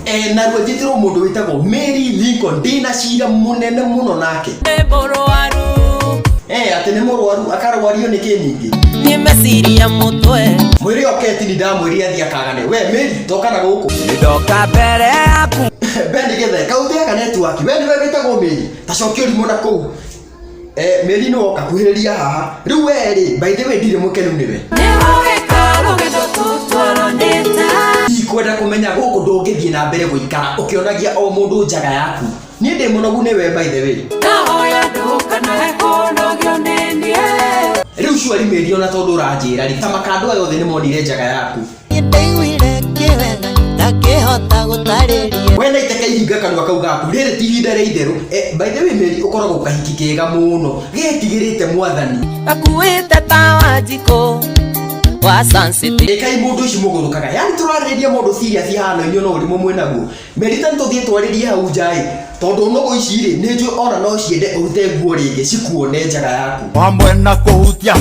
E, narua njĩtĩrwo mũndũ wĩtagwo Mary Lincoln, ndĩna cira mũnene mũno nake. Nĩ mũrwaru. E, atĩ nĩ mũrwaru, akarwario nĩ kĩ ningĩ? Nĩ meciria mũtwe. Mwĩrĩ oketi ni ndamwĩrire athiĩ akagane. We Mary, toka na gũkũ. Ndoka mbere yaku. Ben Githe, kaũteaga network. We nĩwe wĩtagwo Mary, ta cokia ũrimũ na kũu. Eh, Mary nĩ woka kuhĩrĩria haha. Rĩu we rĩ, by the way, ndirĩ mũkenu nĩwe. Ikwenda kũmenya gũkũ ndũngĩthiĩ na mbere gũikara ũkĩonagia o mũndũ njaga yaku. Niĩ ndĩ mũnogu nĩwe, by the way. Rĩu cuari Mary, ona tondũ ũranjĩra rĩ, ta makandũ aya othe nĩ monire njaga yaku. Ndaiguire kĩwega ndangĩhota gũtarĩria. We na iteke ihinga kanua kau gaku, rĩrĩ ti ihinda rĩa itherũ. Eh, by the way Mary, ũkoragwo kahiki kega mũno gĩtigĩrĩte mwathani. Gakuĩte ta Wanjikũ wa Sun City. Ĩkai mũndũ ũcio mũgũrũkaga, yani tũrarĩrĩria mũndũ serious hana inyuĩ no ũrimũ mwĩnaguo. Mary, ta nĩtũthiĩ twarĩrie hau nja ĩ, tondũ nũgũ ici rĩ, nĩ njũĩ ona no ciende ũrute nguo rĩngĩ cikuone njaga yaku. Hamwe na kũhutia.